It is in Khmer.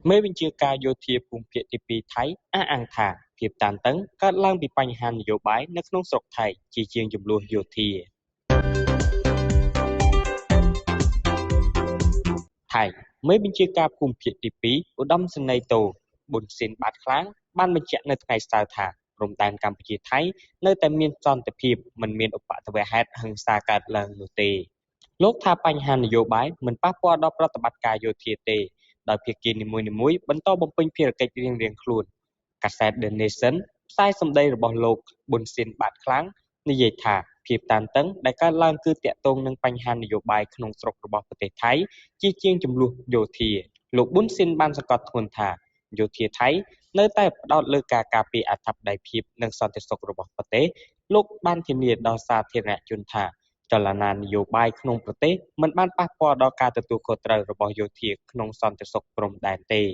មេបញ្ជាការយោធាភូមិភាគទី២ថៃអះអាងថា ភាពតានតឹងកើតឡើងពីបញ្ហានយោបាយនៅក្នុងស្រុកថៃជាជាងជម្លោះយោធា។ ថៃមេបញ្ជាការភូមិភាគទី២ ឧត្តមសេនីយ៍ទោ ប៊ុនស៊ិន បាតខ្លាង បានបញ្ជាក់នៅថ្ងៃសៅរ៍ថា ព្រំដែនកម្ពុជាថៃនៅតែមានសន្តិភាព មិនមានឧបទ្ទវហេតុហិង្សាកើតឡើងនោះទេ។ លោកថាបញ្ហានយោបាយមិនប៉ះពាល់ដល់ប្រតិបត្តិការយោធាទេ ដោយភាគីនីមួយៗបន្តបំពេញភារកិច្ចរៀងៗខ្លួន។ កាសែត The Nation ផ្សាយសម្ដីរបស់លោក ប៊ុនស៊ិន បាតខ្លាង និយាយថា ភាពតានតឹងដែលកើតឡើងគឺទាក់ទងនឹងបញ្ហានយោបាយក្នុងស្រុករបស់ប្រទេសថៃជាជាងជម្លោះយោធា។ លោក ប៊ុនស៊ិន បានសង្កត់ធ្ងន់ថា យោធាថៃនៅតែផ្ដោតលើការការពារអធិបតេយ្យភាពនិងសន្តិសុខរបស់ប្រទេស។ លោកបានធានាដល់សាធារណជនថា ចលនានយោបាយក្នុងប្រទេសមិនបានប៉ះពាល់ដល់ការទទួលខុសត្រូវរបស់យោធាក្នុងសន្តិសុខព្រំដែនទេ។